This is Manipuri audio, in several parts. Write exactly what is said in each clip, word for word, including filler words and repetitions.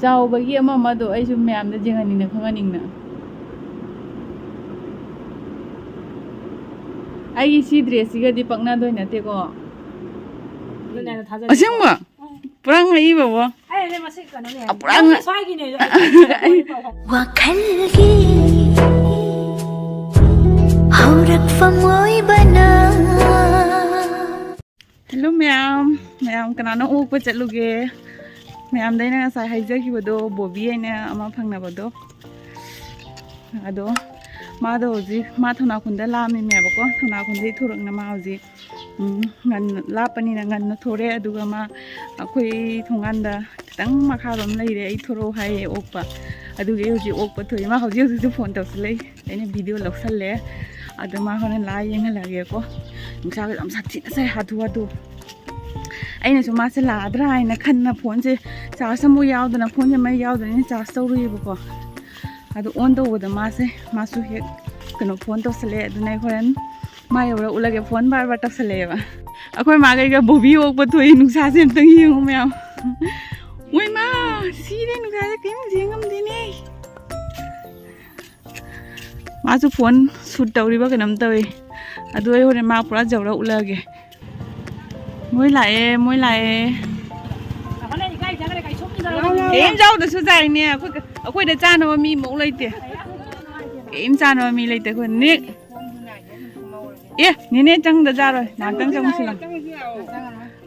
ꯆꯥꯎꯕꯒꯤ ꯑꯃ ꯑꯃꯗꯣ ꯑꯩꯁꯨ ꯃꯌꯥꯝꯗ ꯌꯦꯡꯍꯟꯅꯤꯡꯅ ꯈꯪꯍꯟꯅꯤꯡꯅ꯫ ꯑꯩꯒꯤ ꯁꯤ ꯗ꯭ꯔꯦꯁꯁꯤꯒꯗꯤ ꯄꯛꯅꯗꯣꯏ ꯅꯠꯇꯦꯀꯣ꯫ ꯑꯗꯨꯅꯦ ꯑꯩꯅ ꯊꯥꯖꯗꯦ꯫ ꯑꯁꯦꯡꯕ? ꯄꯨꯔꯥ ꯉꯛꯏꯕꯕꯣ꯫ ꯑꯩꯅꯅꯦ ꯃꯁꯤ ꯀꯩꯅꯣꯅꯦ꯫ ꯑ, ꯄꯨꯔꯥ ꯉ- ꯁ꯭ꯋꯥꯏꯒꯤꯅꯦ꯫ ꯑꯩ ꯋꯥꯈꯜꯒꯤ ꯍꯧꯔꯛꯐꯝ ꯑꯣꯏꯕꯅ꯫ ꯍꯦꯜꯂꯣ ꯃꯌꯥꯝ, ꯃꯌꯥꯝ ꯀꯅꯥꯅꯣ ꯑꯣꯛꯄ ꯆꯠꯂꯨꯒꯦ? ꯃꯌꯥꯝꯗ ꯑꯩꯅ ꯉꯁꯥꯏ ꯍꯥꯏꯖꯈꯤꯕꯗꯣ, ꯕꯣꯕꯤ ꯍꯥꯏꯅ ꯑꯃ ꯐꯪꯅꯕꯗꯣ, ꯑꯗꯣ ꯃꯥꯗꯣ ꯍꯧꯖꯤꯛ ꯃꯥ ꯊꯧꯅꯥꯈꯨꯟꯗ ꯂꯥꯛꯑꯝꯃꯤꯅꯦꯕꯀꯣ꯫ ꯊꯧꯅꯥꯈꯨꯟꯗꯒꯤ ꯊꯣꯔꯛꯅ ꯃꯥ ꯍꯧꯖꯤꯛ, ꯎꯝ, ꯉꯟꯅ ꯂꯥꯞꯄꯅꯤꯅ ꯉꯟꯅ ꯊꯣꯔꯛꯑꯦ꯫ ꯑꯗꯨꯒ ꯃꯥ ꯑꯩꯈꯣꯏ ꯊꯣꯡꯒꯥꯟꯗ ꯈꯤꯇꯪ ꯃꯈꯥꯔꯣꯝ ꯂꯩꯔꯦ, ꯑꯩ ꯊꯣꯔꯛꯑꯣ ꯍꯥꯏꯌꯦ ꯑꯣꯛꯄ꯫ ꯑꯗꯨꯒꯤ ꯑꯩ ꯍꯧꯖꯤꯛ ꯑꯣꯛꯄ ꯊꯣꯛꯑꯦ꯫ ꯃꯥ ꯍꯧꯖꯤꯛ ꯍꯧꯖꯤꯛꯁꯨ ꯐꯣꯟ ꯇꯧꯁꯤꯜꯂꯛꯏ꯫ ꯑꯩꯅ ꯚꯤꯗꯤꯑꯣ ꯂꯧꯁꯜꯂꯦ꯫ ꯑꯗꯣ ꯃꯥ ꯍꯣꯔꯦꯟ ꯂꯥꯛꯑ ꯌꯦꯡꯍꯜꯂꯛꯑꯒꯦꯀꯣ꯫ ꯅꯨꯡꯁꯥꯒ ꯌꯥꯝ ꯁꯥꯊꯤꯅ ꯁꯥꯏ, ꯍꯥꯊꯨ ꯍꯥꯊꯨ꯫ ꯑꯩꯅꯁꯨ ꯃꯥꯁꯦ ꯂꯥꯛꯑꯗ꯭ꯔꯥ ꯍꯥꯏꯅ ꯈꯟꯅ ꯐꯣꯟꯁꯦ ꯆꯥꯔꯖ ꯑꯃꯨꯛ ꯌꯥꯎꯗꯅ, ꯐꯣꯟꯁꯦ ꯃꯩ ꯌꯥꯎꯗ꯭ꯔꯦꯅ ꯆꯥꯔꯖ ꯇꯧꯔꯨꯏꯕꯀꯣ꯫ ꯑꯗꯨ ꯑꯣꯟ ꯇꯧꯕꯗ ꯃꯥꯁꯦ, ꯃꯥꯁꯨ ꯍꯦꯛ ꯀꯩꯅꯣ ꯐꯣꯟ ꯇꯧꯁꯜꯂꯛꯑꯦ꯫ ꯑꯗꯨꯅ ꯑꯩ ꯍꯣꯔꯦꯟ ꯃꯥ ꯌꯧꯔ ꯎꯠꯂꯒꯦ꯫ ꯐꯣꯟ ꯕꯥꯔ ꯕꯥꯔ ꯇꯧꯁꯜꯂꯛꯑꯦꯕ꯫ ꯑꯩꯈꯣꯏ ꯃꯥꯒꯩꯒ ꯕꯣꯕꯤ ꯑꯣꯛꯄ ꯊꯣꯛꯏ꯫ ꯅꯨꯡꯁꯥꯁꯦ ꯑꯝꯇꯪ ꯌꯦꯡꯉꯨ ꯃꯌꯥꯝ꯫ ꯃꯣꯏ ꯃꯥ ꯁꯤꯔꯦ, ꯅꯨꯡꯁꯥꯁꯦ ꯀꯔꯤꯝ ꯌꯦꯡ ꯉꯝꯗꯦꯅꯦ꯫ ꯃꯥꯁꯨ ꯐꯣꯟ ꯁꯨꯠ ꯇꯧꯔꯤꯕ ꯀꯩꯅꯣꯝ ꯇꯧꯏ꯫ ꯑꯗꯨ ꯑꯩ ꯍꯣꯔꯦꯟ ꯃꯥ ꯄꯨꯔꯥ ꯌꯧꯔ ꯎꯠꯂꯒꯦ꯫ ꯃꯣꯏ ꯂꯥꯛꯑꯦ, ꯃꯣꯏ ꯂꯥꯛꯑꯦ꯫ ꯀꯩꯝ ꯌꯥꯎꯗꯁꯨ ꯌꯥꯏꯅꯦ꯫ ꯑꯩꯈꯣꯏ, ꯑꯩꯈꯣꯏꯗ ꯆꯥꯅꯕ ꯃꯤ ꯑꯃꯨꯛ ꯂꯩꯇꯦ꯫ ꯀꯩꯝ ꯆꯥꯅꯕ ꯃꯤ ꯂꯩꯇꯦ ꯑꯩꯈꯣꯏ꯫ ꯅꯦ-, ꯑꯦ, ꯅꯦꯅꯦ ꯆꯪꯗ ꯆꯥꯔꯣꯏ꯫ ꯉꯥꯏꯍꯥꯛꯇꯪ ꯆꯪꯉꯨꯁꯤ ꯂꯥꯎ꯫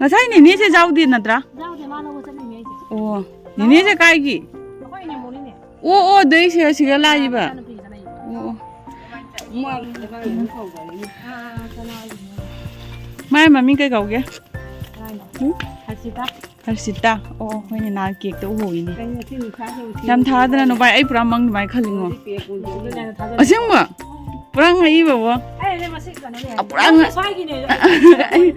ꯉꯁꯥꯏ ꯅꯦꯅꯦꯁꯦ ꯌꯥꯎꯗꯦ ꯅꯠꯇ꯭ꯔꯥ? ꯌꯥꯎꯗꯦ, ꯃꯥ ꯂꯧꯕ ꯆꯠꯂꯤꯅꯦ ꯑꯩꯁꯦ꯫ ꯑꯣ, ꯅꯦꯅꯦꯁꯦ ꯀꯥꯏꯒꯤ? ꯑꯩꯈꯣꯏ ꯏꯅꯦ ꯃꯣꯅꯤꯅꯦ꯫ ꯑꯣ, ꯑꯣ, ꯑꯗꯨꯏ ꯁꯤꯒ, ꯁꯤꯒ ꯂꯥꯛꯏꯕ꯫ ꯏꯆꯥꯅꯨꯄꯤꯒ ꯆꯠꯂꯤꯕ꯫ ꯑꯣ, ꯑꯣ꯫ ꯃꯥꯏ ꯃꯃꯤꯡ ꯀꯩ ꯀꯧꯒꯦ? ꯀꯅꯥꯅꯣ? ꯎꯝ? ꯍꯔꯁꯤꯇꯥ꯫ ꯍꯔꯁꯤꯇꯥ? ꯑꯣ, ꯍꯣꯏꯅꯦ, ꯅꯍꯥꯟ ꯀꯦꯛꯇ ꯎꯍꯧꯏꯅꯦ꯫ ꯀꯩꯅꯣ ꯁꯤ ꯅꯨꯡꯁꯥꯁꯦ ꯌꯥꯝ ꯊꯥꯗꯅ ꯅꯨꯄꯥ, ꯑꯩ ꯄꯨꯔꯥ ꯃꯪ ꯑꯗꯨꯃꯥꯏꯅ ꯈꯜꯂꯤꯉꯣ꯫ ꯑꯗꯨꯅꯦ ꯑꯩꯅ ꯊꯥꯖꯗꯦ꯫ ꯑꯁꯦꯡꯕ? ꯄꯨꯔꯥ ꯉꯛꯏꯕꯕꯣ꯫ ꯑꯩꯅꯅꯦ ꯃꯁꯤ ꯀꯩꯅꯣꯅꯦ꯫ ꯑ, ꯄꯨꯔꯥ ꯉ- ꯁ꯭ꯋꯥꯏꯒꯤꯅꯦ꯫ ꯑꯩ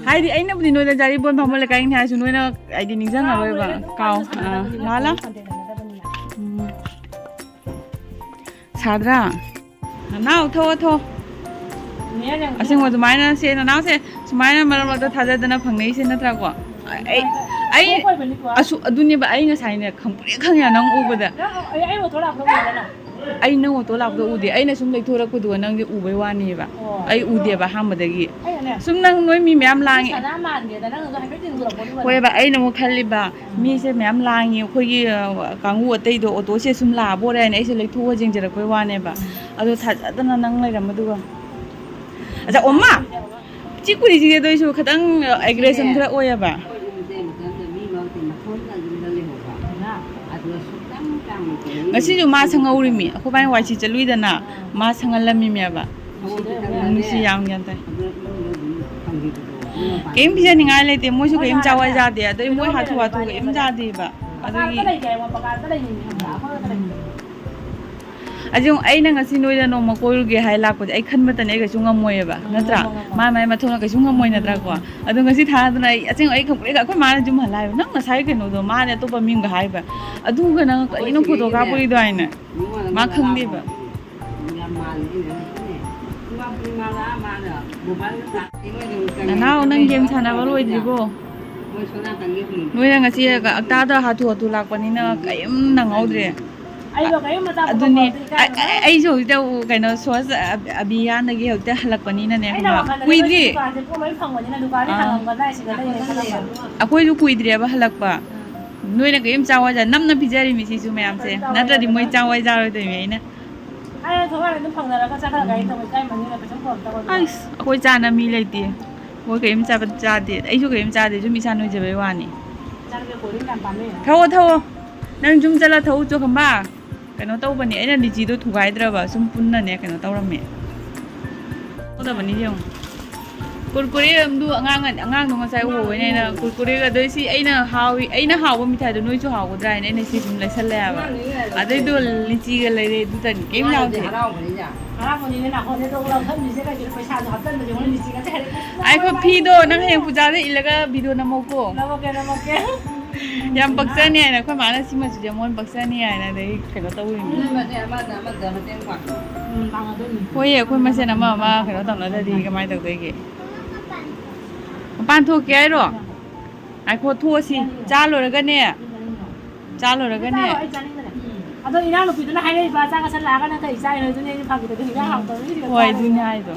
ꯍꯥꯏꯗꯤ ꯑꯩꯅꯕꯨꯗꯤ ꯅꯣꯏꯗ ꯖꯥꯔꯤꯕꯣꯟ ꯕꯥꯃꯣꯟ ꯂꯩꯀꯥꯏꯅꯤ ꯍꯥꯏꯔꯁꯨ ꯅꯣꯏꯅ ꯍꯥꯏꯗꯤ ꯅꯤꯡꯁꯤꯡꯉꯔꯣꯏꯕ꯫ ꯀꯥꯎ-, ꯑ, ꯂꯥꯜꯂ? ꯎꯝ꯫ ꯁꯥꯗ꯭ꯔꯥ? ꯅꯅꯥꯎ, ꯊꯣꯛꯑꯣ, ꯊꯣꯛꯑꯣ꯫ ꯑꯁꯦꯡꯕ ꯑꯗꯨꯃꯥꯏꯅ ꯁꯦ, ꯅꯅꯥꯎꯁꯦ ꯁꯨꯃꯥꯏꯅ ꯃꯔꯛ ꯃꯔꯛꯇ ꯊꯥꯖꯗꯅ ꯐꯪꯅꯩꯁꯦ ꯅꯠꯇ꯭ꯔꯥꯀꯣ? ꯑꯩ, ꯑꯩ ꯑꯁꯨ ꯑꯗꯨꯅꯦꯕ ꯑꯩ ꯉꯁꯥꯏꯅꯦ ꯈꯪꯄ꯭ꯔꯦꯛ ꯈꯪꯉꯦ ꯅꯪ ꯎꯕꯗ꯫ ꯅꯪ ꯑꯩ ꯑꯩ ꯑꯣꯇꯣ ꯂꯥꯛꯄꯗ ꯎꯕ꯭ꯔꯥ ꯅꯪ? ꯑꯩ ꯅꯪ ꯑꯣꯇꯣ ꯂꯥꯛꯄꯗ ꯎꯗꯦ, ꯑꯩꯅ ꯁꯨꯝ ꯂꯩꯊꯣꯔꯛꯄꯗꯨꯒ ꯅꯪꯗꯤ ꯎꯕꯩ ꯋꯥꯅꯦꯕ꯫ ꯑꯣ꯫ ꯑꯩ ꯎꯗꯦꯕ ꯑꯍꯥꯟꯕꯗꯒꯤ꯫ ꯑꯩꯅꯅꯦ ꯁꯨꯝ ꯅꯪ ꯅꯣꯏ ꯃꯤ ꯃꯌꯥꯝ ꯂꯥꯡꯉꯦ꯫ ꯁꯅꯥ ꯃꯥꯟꯗꯦꯗ ꯅꯪꯅꯁꯨ ꯍꯥꯏꯐꯦꯠ ꯆꯤꯡꯊꯣꯔꯛꯄꯗꯨꯒ꯫ ꯍꯣꯏꯕ ꯑꯩꯅ ꯑꯃꯨꯛ ꯈꯜꯂꯤꯕ ꯎꯝ꯫ ꯃꯤꯁꯦ ꯃꯌꯥꯝ ꯂꯥꯡꯉꯤ ꯑꯩꯈꯣꯏꯒꯤ ꯑ, ꯀꯥꯡꯕꯨ ꯑꯇꯩꯗꯣ ꯑꯣꯇꯣꯁꯦ ꯁꯨꯝ ꯂꯥꯛꯑꯕꯣꯔꯦ ꯍꯥꯏꯅ ꯑꯩꯁꯦ ꯂꯩꯊꯣꯛꯑ ꯌꯦꯡꯖꯔꯛꯄꯩ ꯋꯥꯅꯦꯕ꯫ ꯑꯗꯣ ꯊꯥꯖꯗꯅ ꯅꯪ ꯂꯩꯔꯝꯕꯗꯨꯒ꯫ ꯑꯗ ꯑꯣꯃꯥ! ꯆꯤꯛꯄꯨꯗꯤ ꯆꯤꯛꯑꯦ ꯑꯗꯨ ꯑꯣꯏꯁꯨ ꯈꯤꯇꯪ ꯑꯦꯒ꯭ꯔꯦꯁꯟ ꯈꯔ ꯑꯣꯏꯌꯦꯕ꯫ ꯉꯁꯤꯁꯨ ꯃꯥ ꯁꯪꯍꯧꯔꯤꯃꯤ ꯑꯩꯈꯣꯏ ꯕꯥꯅꯤ ꯋꯥꯏꯁꯤ ꯆꯠꯂꯨꯏꯗꯅ ꯃꯥ ꯁꯪꯍꯜꯂꯝꯃꯤꯃꯦꯕ꯫ ꯅꯨꯡꯁꯤ ꯌꯥꯝ ꯒ꯭ꯌꯥꯟ ꯇꯥꯏ꯫ ꯀꯩꯝ ꯄꯤꯖꯅꯤꯡꯉꯥꯏ ꯂꯩꯇꯦ ꯃꯣꯏꯁꯨ ꯀꯩꯝ ꯆꯥꯎ ꯍꯥꯏ ꯆꯥꯗꯦ ꯑꯗꯩ ꯃꯣꯏ ꯍꯥꯊꯨ ꯍꯥꯊꯨ ꯀꯩꯝ ꯆꯥꯗꯦꯕ꯫ ꯑꯗꯨꯒꯤ ꯑꯁꯤ ꯑꯩꯅ ꯉꯁꯤ ꯅꯣꯏꯗ ꯅꯣꯡꯃ ꯀꯣꯏꯔꯨꯒꯦ ꯍꯥꯏ ꯂꯥꯛꯄꯁꯦ ꯑꯩ ꯈꯟꯕꯇꯅꯦ ꯑꯩ ꯀꯩꯁꯨ ꯉꯝꯃꯣꯏꯑꯕ ꯅꯠꯇ꯭ꯔꯥ? ꯃꯥꯏ ꯃꯥꯏ ꯃꯊꯧꯅ ꯀꯩꯁꯨ ꯉꯝꯃꯣꯏ ꯅꯠꯇ꯭ꯔꯥꯀꯣ? ꯑꯗꯣ ꯉꯁꯤ ꯊꯥꯗꯅ ꯑꯩ ꯑꯁꯦꯡꯕ ꯑꯩ ꯈꯪꯄ꯭ꯔꯦꯛ ꯑꯩꯈꯣꯏ ꯃꯥꯅ ꯁꯨꯝ ꯍꯜꯂ ꯍꯥꯏꯕ ꯅꯪ ꯅꯁꯥꯒꯤ ꯀꯩꯅꯣꯗꯣ ꯃꯥꯅꯦ ꯑꯇꯣꯞꯄ ꯃꯤꯡꯒ ꯍꯥꯏꯕ ꯑꯗꯨꯒ ꯅꯪ ꯀꯩꯅꯣ ꯐꯣꯇꯣ ꯀꯥꯞꯄꯨꯔꯤꯗꯣ ꯍꯥꯏꯅ ꯃꯥ ꯈꯪꯗꯦꯕ꯫ ꯅꯅꯥꯎ ꯅꯪ ꯒꯦꯝ ꯁꯥꯟꯅꯕ ꯂꯣꯏꯗ꯭ꯔꯤꯕꯣ? ꯅꯣꯏꯅ ꯉꯁꯤ ꯑꯛꯇꯥꯗ ꯍꯥꯊꯨ ꯍꯥꯊꯨ ꯂꯥꯛꯄꯅꯤꯅ ꯀꯔꯤꯝ ꯅꯪꯍꯧꯗ꯭ꯔꯦ꯫ ꯑꯩꯗꯣ ꯀꯔꯤꯝ ꯃꯆꯥ ꯄꯣꯠ ꯑꯗꯨꯅꯤ ꯂꯧꯕ ꯍꯧꯖꯤꯛ ꯏꯀꯥꯏꯕꯅ ꯑꯩ- ꯑꯩꯁꯨ ꯍꯧꯖꯤꯛꯇ ꯎ- ꯀꯩꯅꯣ ꯁꯣꯁ ꯑꯕꯤꯌꯥꯟꯗꯒꯤ ꯍꯧꯖꯤꯛꯇ ꯍꯜꯂꯛꯄꯅꯤꯅꯅꯦ ꯑꯩꯅ ꯈꯪꯕ꯭ꯔꯥ? ꯋꯥꯈꯜꯗ ꯀꯨꯏꯗ꯭ꯔꯤ꯫ ꯅꯣꯏꯁꯨ ꯗꯨꯀꯥꯟꯁꯦ ꯄꯣꯠ ꯂꯣꯏ ꯐꯪꯕꯅꯤꯅ ꯗꯨꯀꯥꯟꯗꯤ ꯑꯥ꯫ ꯍꯥꯡꯉꯝꯒꯗ꯭ꯔꯥ ꯍꯥꯏꯁꯤꯒ ꯂꯩꯔꯦ ꯈꯜꯂꯝꯕ꯫ ꯑꯩꯈꯣꯏꯁꯨ ꯀꯨꯏꯗ꯭ꯔꯤꯕ ꯍꯜꯂꯛꯄ꯫ ꯅꯣꯏꯅ ꯀꯔꯤꯝ ꯆꯥꯎ ꯍꯥꯏꯗ ꯅꯝꯅ ꯄꯤꯖꯔꯤ ꯃꯤꯁꯤꯁꯨ ꯃꯌꯥꯝꯁꯦ ꯀꯔꯤꯝ ꯆꯥꯎ ꯅꯠꯇ꯭ꯔꯗꯤ ꯃꯣꯏ ꯍꯥꯏꯗꯅ꯫ ꯆꯥꯎ ꯍꯥꯏꯖꯔꯣꯏꯗꯣꯏꯅꯦ ꯑꯩꯅ꯫ ꯑꯩ ꯊꯣꯡꯒꯥꯟꯗ ꯑꯗꯨꯝ ꯐꯪꯅꯔꯒ ꯆꯠꯈ꯭ꯔꯒ ꯑꯩ ꯊꯕꯛ ꯏꯀꯥꯏ ꯃꯟꯒꯤꯗ ꯀꯩꯁꯨꯝ ꯄꯨꯔꯛꯇꯕ ꯑꯗꯨꯒ꯫ ꯑꯩꯁ ꯑꯩꯈꯣꯏ ꯆꯥꯅ ꯃꯤ ꯂꯩꯇꯦ꯫ ꯃꯣꯏ ꯀꯔꯤꯝ ꯆꯥꯕ ꯆꯥꯗꯦ ꯑꯩꯁꯨ ꯀꯔꯤꯝ ꯆꯥꯗꯦ ꯁꯨꯝ ꯏꯁꯥ ꯅꯣꯏꯖꯕꯩ ꯋꯥꯅꯤ꯫ ꯏꯆꯥꯅꯨꯄꯤ ꯀꯣꯜ ꯗ꯭ꯔꯤꯡ ꯌꯥꯝ ꯄꯥꯝꯃꯦ꯫ ꯊꯛꯑꯣ ꯊꯛꯑꯣ꯫ ꯅꯪ ꯌꯨꯝ ꯆꯠꯂ ꯊꯛꯎ ꯆꯣ ꯈꯝꯕ꯫ ꯀꯩꯅꯣ ꯇꯧꯕꯅꯦ ꯑꯩꯅ ꯂꯤꯆꯤꯗꯣ ꯊꯨꯒꯥꯏꯗ꯭ꯔꯕ ꯁꯨꯝ ꯄꯨꯟꯅꯅꯦ ꯀꯩꯅꯣ ꯇꯧꯔꯝꯃꯦ꯫ ꯇꯧꯗꯕꯅꯤ ꯌꯦꯡꯉꯣ꯫ ꯀꯨꯔꯀꯨꯔꯦ ꯑꯃꯗꯨ ꯑꯉꯥꯡ ꯑꯉꯥꯡꯗꯣ ꯉꯁꯥꯏ ꯎꯍꯧꯕꯅꯦ ꯑꯩꯅ ꯀꯨꯔꯀꯨꯔꯦꯒ ꯑꯗꯩ ꯁꯤ ꯑꯩꯅ ꯍꯥꯎꯏ ꯑꯩꯅ ꯍꯥꯎꯕ ꯃꯤꯊꯥꯏꯗꯣ ꯅꯣꯏꯁꯨ ꯍꯥꯎꯒꯗ꯭ꯔꯥ ꯍꯥꯏꯅ ꯑꯩꯅ ꯁꯤ ꯁꯨꯝ ꯂꯩꯁꯜꯂꯦ ꯍꯥꯏꯕ꯫ ꯑꯗꯩꯗꯣ ꯂꯤꯆꯤꯒ ꯂꯩꯔꯦ ꯑꯗꯨꯇꯅꯤ ꯀꯩꯝ ꯌꯥꯎꯗꯦ꯫ ꯍꯔꯥꯎꯕꯅꯤꯅ꯫ ꯍꯔꯥꯎꯕꯅꯤꯅ ꯅꯥꯈꯣꯟꯁꯦ ꯂꯧꯈꯠꯂꯤꯁꯦ ꯀꯩꯒꯤꯅꯣ ꯄꯩꯁꯥꯁꯨ ꯍꯥꯞꯆꯟꯕꯁꯦ ꯃꯣꯏ ꯂꯤꯆꯤꯒꯁꯦ ꯍꯥꯏꯔꯦ꯫ ꯑꯩꯈꯣꯏ ꯐꯤꯗꯣ ꯅꯪ ꯍꯌꯦꯡ ꯄꯨꯖꯥꯗ ꯏꯜꯂꯒ ꯚꯤꯗꯤꯑꯣ ꯅꯝꯃꯧꯀꯣ꯫ ꯅꯝꯃꯛꯀꯦ ꯅꯝꯃꯛꯀꯦ꯫ ꯌꯥꯝ ꯄꯛꯆꯅꯤ ꯍꯥꯏꯅ ꯑꯩꯈꯣꯏ ꯃꯥꯅ ꯁꯤ ꯃꯆꯨꯁꯦ ꯃꯣꯏ ꯄꯛꯆꯅꯤ ꯍꯥꯏꯅ ꯑꯗꯩ ꯀꯩꯅꯣ ꯇꯧꯔꯤꯅꯤ꯫ ꯅꯣꯏ ꯃꯁꯦꯟ ꯑꯃꯗ ꯑꯃꯗ ꯃꯇꯦꯡ ꯄꯥꯡꯉꯣ꯫ ꯎꯝ, ꯄꯥꯡꯉꯗꯣꯏꯅꯤ꯫ ꯍꯣꯏꯌꯦ, ꯑꯩꯈꯣꯏ ꯃꯁꯦꯟ ꯑꯃ ꯑꯃ ꯀꯩꯅꯣ ꯇꯧꯅꯗ꯭ꯔꯗꯤ ꯀꯃꯥꯏꯅ ꯇꯧꯗꯣꯏꯒꯦ? ꯃꯄꯥꯟ ꯊꯣꯛꯀꯦ ꯍꯥꯏꯔꯣ? ꯉꯥꯏꯈꯣ, ꯊꯣꯛꯑꯁꯤ꯫ ꯆꯥ ꯂꯣꯏꯔꯒꯅꯦ, ꯆꯥ ꯂꯣꯏꯔꯒꯅꯦ꯫ ꯑꯩ ꯆꯥꯅꯤꯡꯗ꯭ꯔꯦ꯫ ꯑꯗꯣ ꯏꯅꯥꯎꯅꯨꯄꯤꯗꯨꯅ ꯍꯥꯏꯔꯛꯏꯕ, "ꯆꯥꯛ ꯆꯥꯁꯜꯂꯛꯑꯒ ꯅꯪ ꯀꯔꯤ ꯆꯥꯏꯅꯣ?" ꯑꯗꯨꯅꯦ ꯑꯩꯅ ꯐꯥꯒꯤ ꯇꯧꯕꯅꯤ, ꯍꯤꯟꯖꯥꯡ ꯍꯥꯎꯇꯕꯅꯤꯅ ꯁꯤꯗ ꯍꯣꯏ, ꯆꯥꯔꯣꯏ꯫ ꯑꯗꯨꯅꯦ ꯍꯥꯏꯗꯣ꯫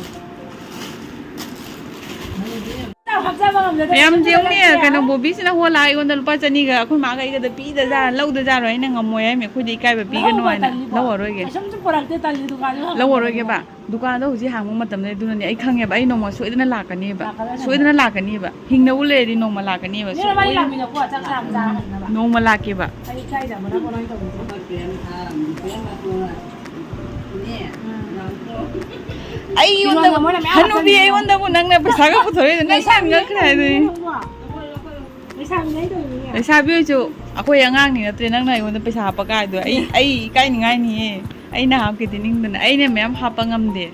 ꯍꯛꯆꯥꯡ ꯉꯝꯗ꯭ꯔꯦ꯫ ꯃꯌꯥꯝ ꯌꯦꯡꯉꯨꯅꯦ, ꯀꯩꯅꯣ, ꯕꯣꯕꯤꯁꯤꯅ ꯍꯣꯂꯥ ꯑꯩꯉꯣꯟꯗ ꯂꯨꯄꯥ ꯆꯅꯤꯒ ꯑꯩꯈꯣꯏ ꯃꯥꯒ ꯑꯩꯒꯗ ꯄꯤꯗꯖꯥꯠꯔ, ꯂꯧꯗꯖꯥꯠꯔꯣ? ꯑꯩꯅ ꯉꯝꯃꯣꯏ ꯍꯥꯏꯃꯤ, ꯑꯩꯈꯣꯏꯗꯤ ꯏꯀꯥꯏꯕ ꯄꯤꯒꯅꯨ ꯍꯥꯏꯅ꯫ ꯂꯧꯔꯣꯏꯒꯦ꯫ ꯀꯩꯁꯨꯝꯁꯨ ꯄꯨꯔꯛꯇꯦ, ꯇꯜꯂꯤ, ꯗꯨꯀꯥꯟꯁꯨ ꯍꯥꯡꯗꯕꯅꯤꯅ꯫ ꯂꯧꯔꯔꯣꯏꯒꯦꯕ꯫ ꯗꯨꯀꯥꯟꯗꯣ ꯍꯧꯖꯤꯛ ꯍꯥꯡꯕ ꯃꯇꯝꯗ, ꯑꯗꯨꯅꯅꯦ ꯑꯩ ꯈꯪꯉꯦꯕ, ꯑꯩ ꯅꯣꯡꯃ ꯁꯣꯏꯗꯅ ꯂꯥꯛꯀꯅꯦꯕ꯫ ꯂꯥꯛꯀꯅꯤ꯫ ꯁꯣꯏꯗꯅ ꯂꯥꯛꯀꯅꯦꯕ, ꯍꯤꯡꯅꯕꯨ ꯂꯩꯔꯗꯤ ꯅꯣꯡꯃ ꯂꯥꯛꯀꯅꯦꯕ꯫ ꯅꯣꯏ ꯅꯕꯥꯅꯤ ꯂꯥꯛꯃꯤꯟꯅꯧꯀꯣ, ꯆꯥꯛ ꯆꯥ ꯑꯃ ꯆꯥ ꯍꯟꯅꯕ꯫ ꯅꯣꯡꯃ ꯂꯥꯛꯀꯦꯕ꯫ ꯑꯩ ꯏꯀꯥꯏꯖꯕꯅ ꯀꯣ ꯅꯣꯏ ꯇꯧꯕꯁꯦ꯫ ꯑꯩꯉꯣꯟꯗꯕꯨ, ꯐꯤꯔꯣꯟꯒ ꯃꯣꯏꯅ ꯃꯌꯥꯝ ꯍꯅꯨꯕꯤ, ꯍꯥꯞꯆꯤꯟꯕꯤꯔꯦ꯫ ꯑꯩꯉꯣꯟꯗꯕꯨ ꯅꯪꯅ ꯄꯩꯁꯥꯒ ꯄꯨꯊꯣꯔꯛꯏꯗꯣ ꯅꯪ ꯏꯁꯥ ꯉꯛꯈ꯭ꯔꯦ ꯍꯥꯏꯗꯨꯅꯤ꯫ ꯂꯩꯁꯥꯕꯤꯅꯦ ꯇꯧꯔꯤꯅꯦ꯫ ꯂꯩꯁꯥꯕꯤ ꯑꯣꯏꯁꯨ ꯑꯩꯈꯣꯏ ꯑꯉꯥꯡꯅꯤ ꯅꯠꯇ꯭ꯔꯦ, ꯅꯪꯅ ꯑꯩꯉꯣꯟꯗ ꯄꯩꯁꯥ ꯍꯥꯞꯄ ꯀꯥꯏꯗꯣ꯫ ꯑꯩ, ꯑꯩ ꯏꯀꯥꯏꯅꯤꯡꯉꯥꯏꯅꯤꯌꯦ꯫ ꯑꯩꯅ ꯍꯥꯞꯀꯦꯗꯤ ꯅꯤꯡꯗꯅ ꯑꯩꯅ ꯃꯌꯥꯝ ꯍꯥꯞꯄ ꯉꯝꯗꯦ꯫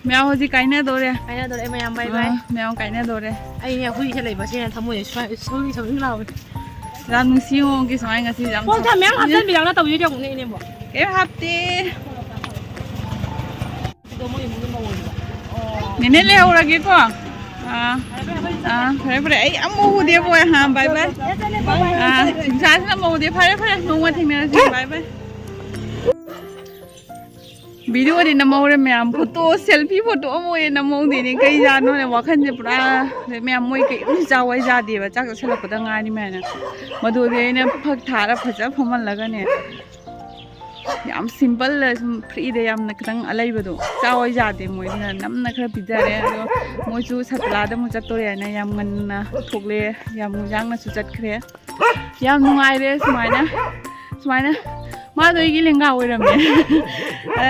ꯃꯌꯥꯝ ꯍꯧꯖꯤꯛ ꯀꯥꯏꯅꯗꯧꯔꯦ꯫ ꯀꯥꯏꯅꯗꯧꯔꯦ ꯃꯌꯥꯝ, bye bye꯫ ꯑꯥ, ꯃꯌꯥꯝ ꯀꯥꯏꯅꯗꯧꯔꯦ꯫ ꯑꯩꯅꯦ ꯍꯨꯏꯁꯦ ꯂꯩꯕꯁꯦ ꯊꯃꯣꯏꯁꯦ ꯁꯨꯃꯥꯏ ꯁꯧꯔꯤ ꯁꯧꯔꯤ ꯂꯥꯎꯔꯦ꯫ ꯌꯥꯝ ꯅꯨꯡꯁꯤ ꯌꯦꯡꯉꯣꯒꯤ ꯁꯨꯃꯥꯏꯅ ꯉꯁꯤ ꯌꯥꯝ ꯄꯣꯠ ꯊꯥ ꯃꯌꯥꯝ ꯍꯥꯞꯆꯤꯟꯕꯤꯔꯛꯅ ꯇꯧꯕꯤꯔꯤꯗꯤ ꯌꯦꯡꯉꯨꯅꯦ ꯏꯅꯦꯕꯣ꯫ ꯀꯩꯝ ꯍꯥꯞꯇꯦ꯫ ꯑꯗꯣ ꯃꯣꯏ ꯏꯃꯨꯡꯒꯤ ꯃꯧ ꯑꯣꯏꯕ꯫ ꯅꯦꯅꯦ ꯂꯩꯍꯧꯔꯒꯦꯀꯣ꯫ ꯑꯥ, ꯑꯥ, ꯐꯔꯦ, ꯐꯔꯦ꯫ ꯑꯩ ꯑꯃꯨꯛ ꯎꯗꯦꯕꯣ꯫ ꯑꯥ, bye bye꯫ ꯑꯥ, ꯅꯨꯡꯁꯥꯁꯤꯅ ꯑꯃꯨꯛ ꯎꯗꯦ꯫ ꯐꯔꯦ, ꯐꯔꯦ꯫ ꯅꯣꯡꯃ ꯊꯦꯡꯅꯔꯁꯤ꯫ Bye bye꯫ ꯚꯤꯗꯤꯑꯣꯗꯤ ꯅꯝꯍꯧꯔꯦ ꯃꯌꯥꯝ꯫ ꯐꯣꯇꯣ, ꯁꯦꯜꯐꯤ ꯐꯣꯇꯣ ꯑꯃ ꯑꯣꯏꯅ ꯅꯝꯍꯧꯗꯦꯅꯦ꯫ ꯀꯩ ꯖꯥꯠꯅꯣꯅꯦ? ꯋꯥꯈꯜꯁꯦ ꯄꯨꯔꯥ ꯃꯌꯥꯝ ꯃꯣꯏ ꯀꯩꯝ ꯆꯥꯎ ꯍꯥꯏ ꯌꯥꯗꯦꯕ꯫ ꯆꯥꯛ ꯆꯥꯁꯤꯜꯂꯛꯄꯗ ꯉꯥꯏꯔꯤ ꯃꯌꯥꯝꯅ꯫ ꯃꯗꯨꯗꯤ ꯑꯩꯅ ꯐꯛ ꯊꯥꯔ ꯐꯖ ꯐꯝꯍꯜꯂꯒꯅꯦ꯫ ꯌꯥꯝ simple ꯁꯨꯝ free ꯗ ꯌꯥꯝꯅ ꯈꯤꯇꯪ ꯑꯂꯩꯕꯗꯣ ꯆꯥꯎ ꯍꯥꯏ ꯌꯥꯗꯦ꯫ ꯃꯣꯏꯗꯨꯅ ꯅꯝꯅ ꯈꯔ ꯄꯤꯖꯔꯦ꯫ ꯑꯗꯣ ꯃꯣꯏꯁꯨ ꯁꯥꯇ꯭ꯔꯥꯗ ꯑꯃꯨꯛ ꯆꯠꯇꯣꯔꯦ ꯍꯥꯏꯅ ꯌꯥꯝ ꯉꯟꯅ ꯊꯣꯛꯂꯛꯑꯦ꯫ ꯌꯥꯝ ꯌꯥꯡꯅꯁꯨ ꯆꯠꯈ꯭ꯔꯦ꯫ ꯌꯥꯝ ꯅꯨꯡꯉꯥꯏꯔꯦ ꯁꯨꯃꯥꯏꯅ, ꯁꯨꯃꯥꯏꯅ꯫ ꯃꯥꯗꯣ ꯑꯩꯒꯤ ꯂꯦꯡꯒꯥ ꯑꯣꯏꯔꯝꯃꯦ꯫ ꯑ,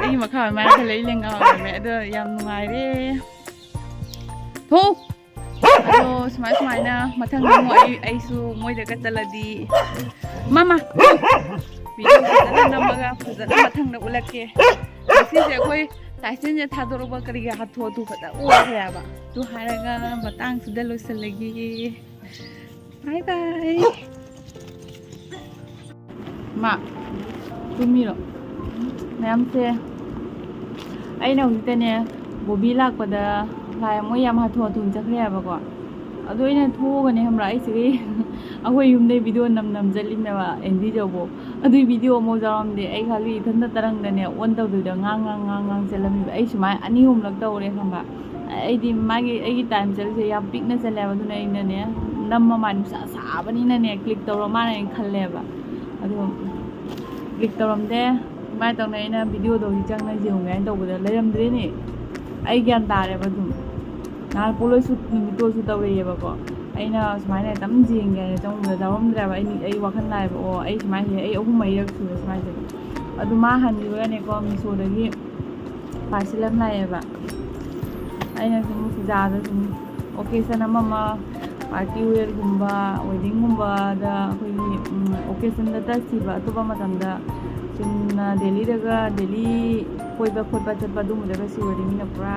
ꯑꯩꯒꯤ ꯃꯈꯥ ꯑꯣꯏ ꯃꯥꯅ ꯈꯜꯂꯦ ꯑꯩ ꯂꯦꯡꯒꯥ ꯑꯣꯏꯔꯝꯃꯦ꯫ ꯑꯗꯣ ꯌꯥꯝ ꯅꯨꯡꯉꯥꯏꯔꯦ꯫ ꯊꯣꯛ! ꯑꯗꯣ ꯁꯨꯃꯥꯏ ꯁꯨꯃꯥꯏꯅ ꯃꯊꯪꯗ ꯑꯃꯨꯛ ꯑꯩ, ꯑꯩꯁꯨ ꯃꯣꯏꯗꯒ ꯆꯠꯂꯗꯤ, ꯃꯃꯥ! ꯚꯤꯗꯤꯑꯣ ꯐꯖꯅ ꯅꯝꯃꯒ ꯐꯖꯅ ꯃꯊꯪꯗ ꯎꯠꯂꯛꯀꯦ꯫ ꯉꯁꯤꯁꯦ ꯑꯩꯈꯣꯏ ꯂꯥꯏꯁꯦꯟꯁꯁꯦ ꯊꯥꯗꯣꯔꯛꯄ ꯀꯔꯤꯒꯤ ꯍꯥꯊꯨ ꯍꯥꯊꯨ ꯐꯖꯅ ꯑꯣꯏꯈ꯭ꯔꯦꯕ꯫ ꯑꯗꯨ ꯍꯥꯏꯔꯒ ꯃꯇꯥꯡꯁꯤꯗ ꯂꯣꯏꯁꯤꯜꯂꯒꯦ꯫ Bye bye꯫ ꯃꯥ, ꯇꯨꯝꯃꯤꯔꯣ? ꯃꯌꯥꯝꯁꯦ, ꯑꯩꯅ ꯍꯧꯖꯤꯛꯇꯅꯦ ꯕꯣꯕꯤ ꯂꯥꯛꯄꯗ ꯍꯥꯏ, ꯃꯣꯏ ꯌꯥꯝ ꯍꯥꯊꯨ ꯍꯥꯊꯨꯅ ꯆꯠꯈ꯭ꯔꯦ ꯍꯥꯏꯕꯀꯣ꯫ ꯑꯗꯨ ꯑꯩꯅ ꯊꯣꯛꯑꯒꯅꯦ ꯈꯪꯕ꯭ꯔꯥ, ꯑꯩꯁꯤꯒꯤ ꯑꯩꯈꯣꯏ ꯌꯨꯝꯗꯩ ꯚꯤꯗꯤꯑꯣ ꯅꯝ ꯅꯝ ꯆꯠꯂꯤꯅꯦꯕ ꯑꯦꯟꯗꯤ ꯆꯧꯕꯣ꯫ ꯑꯗꯨꯏ ꯚꯤꯗꯤꯑꯣ ꯑꯃꯐꯥꯎ ꯌꯥꯎꯔꯝꯗꯦ꯫ ꯑꯩ ꯈꯜꯂꯤ ꯏꯊꯟꯇ ꯇꯔꯪꯗꯅꯦ ꯑꯣꯟ ꯇꯧꯗꯣꯏꯗ ꯉꯥꯡ ꯉꯥꯡ ꯉꯥꯡ ꯉꯥꯡ ꯆꯠꯂꯝꯃꯤꯕ꯫ ꯑꯩ ꯁꯨꯃꯥꯏꯅ ꯑꯅꯤ ꯑꯍꯨꯝꯂꯛ ꯇꯧꯔꯦ ꯈꯪꯕ꯭ꯔꯥ꯫ ꯑꯩꯗꯤ ꯃꯥꯒꯤ, ꯑꯩꯒꯤ ꯇꯥꯏꯝ ꯆꯠꯂꯤꯁꯦ ꯌꯥꯝ ꯄꯤꯛꯅ ꯆꯠꯂꯦꯕ꯫ ꯑꯗꯨꯅ ꯑꯩꯅꯅꯦ ꯅꯝꯃ ꯃꯥ ꯅꯨꯡꯁꯥ ꯁꯥꯕꯅꯤꯅꯅꯦ ꯀ꯭ꯂꯤꯛ ꯇꯧꯔ ꯃꯥꯅ ꯑꯩꯅ ꯈꯜꯂꯦꯕ꯫ ꯑꯗꯣ ꯀ꯭ꯂꯤꯛ ꯇꯧꯔꯝꯗꯦ꯫ ꯀꯃꯥꯏꯅ ꯇꯧꯅꯤ? ꯑꯩꯅ ꯚꯤꯗꯤꯑꯣꯗꯣ ꯍꯧꯖꯤꯛ ꯆꯪꯅ ꯌꯦꯡꯉꯨꯒꯦ ꯍꯥꯏꯅ ꯇꯧꯕꯗ ꯂꯩꯔꯝꯗ꯭ꯔꯦꯅꯦ꯫ ꯑꯩ ꯒ꯭ꯌꯥꯟ ꯇꯥꯔꯦꯕ ꯑꯗꯨꯝ꯫ ꯅꯍꯥꯟ ꯄꯣꯂꯣꯏ ꯁꯨꯠ ꯅꯨꯃꯤꯠꯇꯣꯁꯨ ꯇꯧꯔꯛꯑꯦꯕꯀꯣ꯫ ꯑꯩꯅ ꯁꯨꯃꯥꯏꯅ ꯑꯗꯨꯝ ꯌꯦꯡꯒꯦ ꯍꯥꯏꯅ ꯆꯪꯕꯗ ꯌꯥꯎꯔꯝꯗ꯭ꯔꯦꯕ꯫ ꯑꯩ, ꯑꯩ ꯋꯥꯈꯜ ꯂꯥꯛꯑꯦꯕ, ꯑꯣ ꯑꯩ ꯁꯨꯃꯥꯏꯅ ꯍꯦꯛ, ꯑꯩ ꯑꯍꯨꯝ ꯃꯔꯤꯔꯛ ꯁꯨꯔꯦ ꯁꯨꯃꯥꯏꯅ ꯇꯧꯕ꯫ ꯑꯗꯨ ꯃꯥ ꯍꯟꯈꯤꯕꯒꯅꯦꯀꯣ ꯃꯤꯁꯣꯗꯒꯤ ꯄꯥꯔꯁꯦꯜ ꯑꯃ ꯂꯥꯛꯑꯦꯕ꯫ ꯑꯩꯅ ꯁꯨꯝ ꯄꯨꯖꯥꯗ ꯁꯨꯝ ꯑꯣꯀꯦꯖꯟ ꯑꯃ ꯑꯃ, ꯄꯥꯔꯇꯤ ꯋꯦꯌꯔꯒꯨꯝꯕ, ꯋꯦꯗꯤꯡꯒꯨꯝꯕꯗ ꯑꯩꯈꯣꯏꯒꯤ, ꯎꯝ, ꯑꯣꯀꯦꯖꯟꯗꯇ ꯁꯤꯕ, ꯑꯇꯣꯞꯄ ꯃꯇꯝꯗ ꯆꯨꯝꯅ ꯗꯦꯂꯤꯗꯒ, ꯗꯦꯂꯤ ꯀꯣꯏꯕ ꯈꯣꯠꯄ ꯆꯠꯄ ꯑꯗꯨꯒꯨꯝꯕꯗꯒ ꯁꯤꯔꯗꯤ ꯃꯤꯅ ꯄꯨꯔꯥ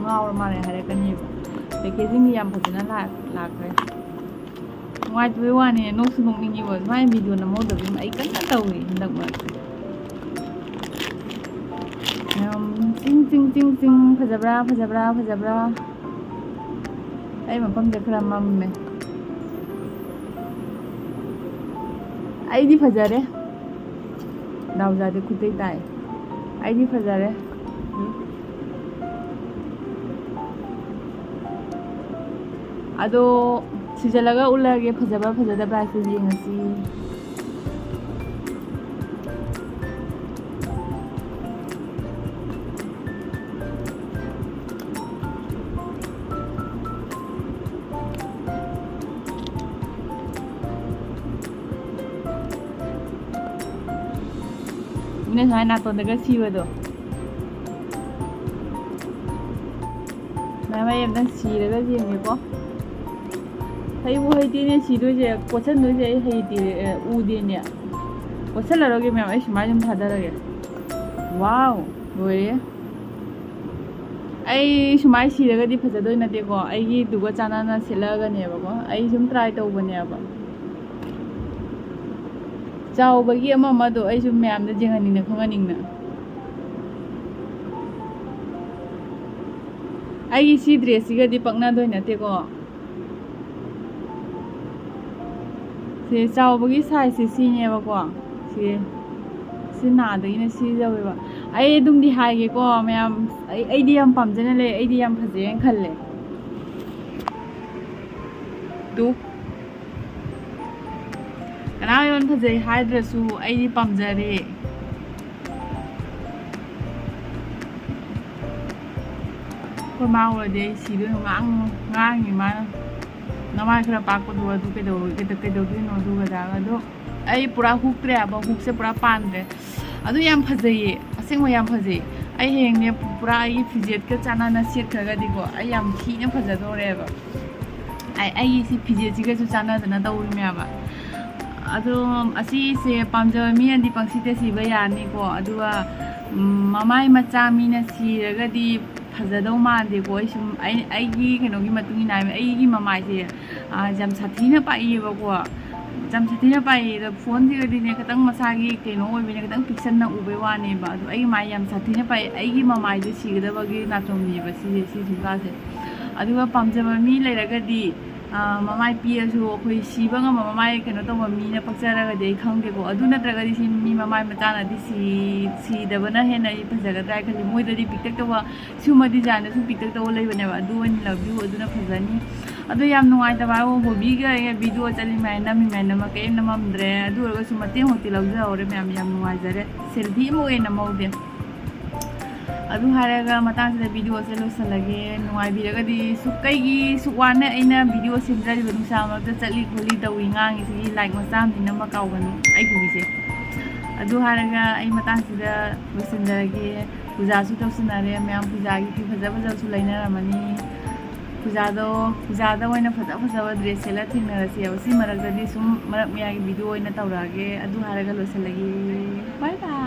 ꯉꯥꯎꯔ ꯃꯥꯜꯂꯦ ꯍꯥꯏꯔꯛꯀꯅꯦꯕ꯫ ꯄꯦꯀꯦꯖꯤꯡꯗꯤ ꯌꯥꯝ ꯐꯖꯅ ꯂꯥꯛ-, ꯂꯥꯛꯈ꯭ꯔꯦ꯫ ꯅꯨꯡꯉꯥꯏꯇꯕꯩ ꯋꯥꯅꯦ, ꯅꯣꯛꯁꯨ ꯅꯣꯛꯅꯤꯡꯉꯤꯕ꯫ ꯁꯨꯃꯥꯏꯅ ꯚꯤꯗꯤꯑꯣ ꯅꯝꯍꯧꯗꯕꯁꯦ ꯑꯩ ꯀꯟꯅ ꯇꯧꯔꯤ ꯍꯟꯗꯛ ꯃꯔꯛꯁꯦ꯫ ꯌꯥꯝ ꯆꯤꯡ, ꯆꯤꯡ, ꯆꯤꯡ, ꯆꯤꯡ꯫ ꯐꯖꯕ꯭ꯔꯥ, ꯐꯖꯕ꯭ꯔꯥ, ꯐꯖꯕ꯭ꯔꯥ? ꯑꯩ ꯃꯐꯝꯁꯦ ꯈꯔ ꯃꯝꯃꯦ꯫ ꯑꯩꯗꯤ ꯐꯖꯔꯦ꯫ ꯗꯥꯎꯖꯥꯗꯤ ꯈꯨꯠꯇꯩ ꯇꯥꯏ꯫ ꯑꯩꯗꯤ ꯐꯖꯔꯦ꯫ ꯑꯗꯣ ꯁꯤꯖꯜꯂꯒ ꯎꯠꯂꯒꯦ, ꯐꯖꯕ꯭ꯔꯥ ꯐꯖꯗꯕ꯭ꯔꯥ ꯍꯥꯏꯁꯦ ꯌꯦꯡꯉꯁꯤ꯫ ꯃꯤꯅ ꯁꯨꯃꯥꯏꯅ ꯅꯥꯇꯣꯟꯗꯒ ꯁꯤꯕꯗꯣ꯫ ꯃꯌꯥꯝ, ꯑꯩ ꯑꯝꯇꯪ ꯁꯤꯔꯒ ꯌꯦꯡꯒꯦꯀꯣ꯫ ꯍꯩꯕꯨ ꯍꯩꯇꯦꯅꯦ ꯁꯤꯗꯣꯏꯁꯦ, ꯀꯣꯠꯁꯟꯗꯣꯏꯁꯦ ꯑꯩ ꯍꯩꯇꯦ, ꯑꯦ, ꯎꯗꯦꯅꯦ꯫ ꯀꯣꯠꯁꯜꯂꯔꯣꯏꯒꯦ ꯃꯌꯥꯝ, ꯑꯩ ꯁꯨꯃꯥꯏꯅ ꯑꯗꯨꯝ ꯊꯥꯗꯔꯒꯦ꯫ ꯋꯥꯎ, ꯂꯣꯏꯔꯦ꯫ ꯑꯩ ꯁꯨꯃꯥꯏꯅ ꯁꯤꯔꯒꯗꯤ ꯐꯖꯗꯣꯏ ꯅꯠꯇꯦꯀꯣ, ꯑꯩꯒꯤꯗꯨꯒ ꯆꯥꯟꯅꯅ ꯁꯦꯠꯂꯛꯑꯒꯅꯦꯕꯀꯣ꯫ ꯑꯩ ꯁꯨꯝ ꯇ꯭ꯔꯥꯏ ꯇꯧꯕꯅꯦꯕ꯫ ꯆꯥꯎꯕꯒꯤ ꯑꯃ ꯑꯃꯗꯣ ꯑꯩꯁꯨ ꯃꯌꯥꯝꯗ ꯌꯦꯡꯍꯟꯅꯤꯡꯅ ꯈꯪꯍꯟꯅꯤꯡꯅ꯫ ꯑꯩꯒꯤ ꯁꯤ ꯗ꯭ꯔꯦꯁꯁꯤꯒꯗꯤ ꯄꯛꯅꯗꯣꯏ ꯅꯠꯇꯦꯀꯣ꯫ ꯁꯤ ꯆꯥꯎꯕꯒꯤ ꯁꯥꯏꯖꯁꯦ ꯁꯤꯅꯦꯕꯀꯣ꯫ ꯁꯤ ꯁꯤ ꯅꯥꯗꯒꯤꯅ ꯁꯤ ꯌꯧꯋꯦꯕ꯫ ꯑꯩ ꯑꯗꯨꯝꯗꯤ ꯍꯥꯏꯒꯦꯀꯣ ꯃꯌꯥꯝ, ꯑꯩ ꯑꯩꯗꯤ ꯌꯥꯝ ꯄꯥꯝꯖꯅ ꯂꯩ, ꯑꯩꯗꯤ ꯌꯥꯝ ꯐꯖꯩꯅ ꯈꯜꯂꯦ꯫ ꯑꯗꯨ ꯀꯅꯥ ꯌꯥꯝ ꯐꯖꯩ ꯍꯥꯏꯗ꯭ꯔꯁꯨ ꯑꯩꯗꯤ ꯄꯥꯝꯖꯔꯦ꯫ ꯑꯩꯈꯣꯏ ꯃꯥ ꯎꯔꯗꯤ ꯑꯩ ꯁꯤꯗꯣꯏꯅꯣ, ꯉꯥꯡ-, ꯉꯥꯡꯉꯤ ꯃꯥꯅ꯫ "ꯅꯃꯥꯏ ꯈꯔ ꯄꯥꯛꯄꯗꯣ ꯑꯗꯨ ꯀꯩꯗꯧ-, ꯀꯩꯗꯧ-, ꯀꯩꯗꯧꯗꯣꯏꯅꯣ?" ꯑꯗꯨꯒ ꯑꯗꯥꯒ꯫ ꯑꯗꯣ ꯑꯩ ꯄꯨꯔꯥ ꯍꯨꯛꯇ꯭ꯔꯦ ꯍꯥꯏꯕ, ꯍꯨꯛꯁꯦ ꯄꯨꯔꯥ ꯄꯥꯟꯗ꯭ꯔꯦ꯫ ꯑꯗꯨ ꯌꯥꯝ ꯐꯖꯩꯌꯦ, ꯑꯁꯦꯡꯕ ꯌꯥꯝ ꯐꯖꯩ꯫ ꯑꯩ ꯍꯌꯦꯡꯅꯦ ꯄꯨꯔꯥ ꯑꯩꯒꯤ ꯐꯤꯖꯦꯠꯀ ꯆꯥꯟꯅꯅ ꯁꯦꯠꯈ꯭ꯔꯒꯗꯤꯀꯣ, ꯑꯩ ꯌꯥꯝ ꯊꯤꯅ ꯐꯖꯗꯧꯔꯦꯕ꯫ ꯑꯩ, ꯑꯩꯒꯤ ꯁꯤ ꯐꯤꯖꯦꯠꯁꯤꯒꯁꯨ ꯆꯥꯟꯅꯗꯅ ꯇꯧꯔꯤꯅꯦꯕ꯫ ꯑꯗꯣ ꯑꯁꯤꯁꯦ ꯄꯥꯝꯖꯕ ꯃꯤꯅꯗꯤ ꯄꯪꯁꯤꯗ ꯁꯤꯕ ꯌꯥꯅꯤꯀꯣ꯫ ꯑꯗꯨꯒ, ꯎꯝ, ꯃꯃꯥꯏ ꯃꯆꯥ ꯃꯤꯅ ꯁꯤꯔꯒꯗꯤ ꯐꯖꯗꯧ ꯃꯥꯟꯗꯦꯀꯣ꯫ ꯑꯩ ꯁꯨꯝ, ꯑꯩ, ꯑꯩꯒꯤ ꯀꯩꯅꯣꯒꯤ ꯃꯇꯨꯡ ꯏꯟꯅ ꯍꯥꯏꯕ, ꯑꯩꯒꯤ ꯃꯃꯥꯏꯁꯦ, ꯑꯥ, ꯌꯥꯝ ꯁꯥꯊꯤꯅ ꯄꯥꯛꯏꯌꯦꯕꯀꯣ꯫ ꯌꯥꯝ ꯁꯥꯊꯤꯅ ꯄꯥꯛꯏ꯫ ꯑꯗꯣ ꯐꯣꯟꯁꯤꯒꯗꯤꯅꯦ, ꯈꯤꯇꯪ ꯃꯁꯥꯒꯤ ꯀꯩꯅꯣ ꯑꯣꯏꯕꯅꯤꯅ ꯈꯤꯇꯪ ꯄꯤꯛꯁꯟꯅ ꯎꯕꯩ ꯋꯥꯅꯦꯕ꯫ ꯑꯗꯣ ꯑꯩꯒꯤ ꯃꯥꯏ ꯌꯥꯝ ꯁꯥꯊꯤꯅ ꯄꯥꯛꯏ꯫ ꯑꯩꯒꯤ ꯃꯃꯥꯏꯁꯦ ꯁꯤꯒꯗꯕꯒꯤ ꯅꯥꯆꯣꯝꯅꯦꯕ ꯁꯤꯁꯦ, ꯁꯤ ꯁꯤꯝꯄꯥꯁꯦ꯫ ꯑꯗꯨꯒ ꯄꯥꯝꯖꯕ ꯃꯤ ꯂꯩꯔꯒꯗꯤ, ꯑꯥ, ꯃꯃꯥꯏ ꯄꯤꯔꯁꯨ ꯑꯩꯈꯣꯏ ꯁꯤꯕ ꯉꯝꯕ ꯃꯃꯥꯏ ꯀꯩꯅꯣ ꯇꯧꯕ ꯃꯤꯅ ꯄꯛꯆꯔꯒꯗꯤ ꯑꯩ ꯈꯪꯗꯦꯀꯣ꯫ ꯑꯗꯨ ꯅꯠꯇ꯭ꯔꯒꯗꯤ ꯁꯤ ꯃꯤ ꯃꯃꯥꯏ ꯃꯆꯥꯅꯗꯤ ꯁꯤ-, ꯁꯤꯗꯕꯅ ꯍꯦꯟꯅ ꯑꯩ ꯐꯖꯒꯗ꯭ꯔꯥ ꯍꯥꯏ ꯈꯜꯂꯤ꯫ ꯃꯣꯏꯗꯗꯤ ꯄꯤꯛꯇꯛ ꯇꯧꯕ, ꯁꯤꯒꯨꯝꯕ ꯗꯤꯖꯥꯏꯟꯗ ꯁꯨꯝ ꯄꯤꯛꯇꯛ ꯇꯧꯕ ꯂꯩꯕꯅꯦꯕ, ꯑꯗꯨ ꯑꯣꯏꯅ ꯂꯕꯤꯌꯨ, ꯑꯗꯨꯅ ꯐꯖꯅꯤ꯫ ꯑꯗꯣ ꯌꯥꯝ ꯅꯨꯡꯉꯥꯏꯇꯕ ꯍꯥꯏꯕꯨ ꯕꯣꯕꯤꯒ ꯑꯩꯒ ꯚꯤꯗꯤꯑꯣ ꯆꯠꯂꯤ ꯃꯌꯥꯝ, ꯅꯝꯃꯤ ꯃꯌꯥꯝ, ꯅꯝꯃ ꯀꯔꯤꯝ ꯅꯝꯃꯝꯗ꯭ꯔꯦ꯫ ꯑꯗꯨ ꯑꯣꯏꯔꯒꯁꯨ ꯃꯇꯦꯡꯃꯛꯇꯤ ꯂꯧꯖꯍꯧꯔꯦ ꯃꯌꯥꯝ, ꯌꯥꯝ ꯅꯨꯡꯉꯥꯏꯖꯔꯦ꯫ ꯁꯦꯜꯐꯤ ꯑꯃ ꯑꯣꯏꯅ ꯅꯝꯍꯧꯗꯦ꯫ ꯑꯗꯨ ꯍꯥꯏꯔꯒ ꯃꯇꯥꯡꯁꯤꯗ ꯚꯤꯗꯤꯑꯣꯁꯦ ꯂꯣꯏꯁꯤꯜꯂꯒꯦ꯫ ꯅꯨꯡꯉꯥꯏꯕꯤꯔꯒꯗꯤ ꯁꯨꯛ-, ꯀꯩꯒꯤ ꯁꯨꯛ ꯋꯥꯅ ꯑꯩꯅ ꯚꯤꯗꯤꯑꯣ ꯁꯦꯝꯖꯔꯤꯕ, ꯅꯨꯡꯁꯥ ꯃꯔꯛꯇ ꯆꯠꯂꯤ ꯈꯣꯠꯂꯤ ꯇꯧꯏ ꯉꯥꯡꯉꯤꯁꯤꯒꯤ ꯂꯥꯏꯛ ꯃꯆꯥ ꯑꯃꯗꯤ ꯅꯝꯕ ꯀꯥꯎꯒꯅꯨ ꯑꯩ ꯄꯨꯕꯤꯁꯦ꯫ ꯑꯗꯨ ꯍꯥꯏꯔꯒ ꯑꯩ ꯃꯇꯥꯡꯁꯤꯗ ꯂꯣꯏꯁꯤꯟꯖꯔꯒꯦ꯫ ꯄꯨꯖꯥꯁꯨ ꯇꯧꯁꯤꯟꯅꯔꯦ ꯃꯌꯥꯝ, ꯄꯨꯖꯥꯒꯤ ꯐꯤ ꯐꯖ ꯐꯖꯕꯁꯨ ꯂꯩꯅꯔꯝꯃꯅꯤ꯫ ꯄꯨꯖꯥꯗꯣ, ꯄꯨꯖꯥꯗ ꯑꯣꯏꯅ ꯐꯖ ꯐꯖꯕ ꯗ꯭ꯔꯦꯁ ꯁꯦꯠꯂ ꯊꯦꯡꯅꯔꯁꯦꯕ꯫ ꯁꯤ ꯃꯔꯛꯇꯗꯤ ꯁꯨꯝ ꯃꯔꯛ ꯃꯌꯥꯏꯒꯤ ꯚꯤꯗꯤꯑꯣ ꯑꯣꯏꯅ ꯇꯧꯔꯛꯑꯒꯦ꯫ ꯑꯗꯨ ꯍꯥꯏꯔꯒ ꯂꯣꯏꯁꯤꯜꯂꯒꯦ꯫ ꯕꯥꯏ ꯕꯥꯏ꯫